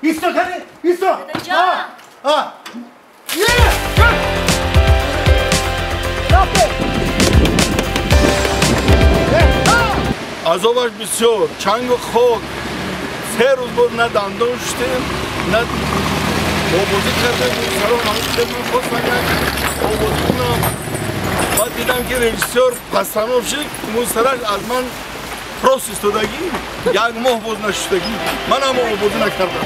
Исто, кани, исто. Дадаҷон. А. Е! Рафте. Азобаш бисёр, чангу хок. 3 рӯз буд, на дандон шуштем, на обозӣ кардем. Сарон ҳамон хостам як обозӣ кунам. Баъд дидам, ки режиссёр, постановщик мӯсараш аз ман рост истодагӣ, як моҳ боз нашуштагӣ. Манам обозӣ накардам.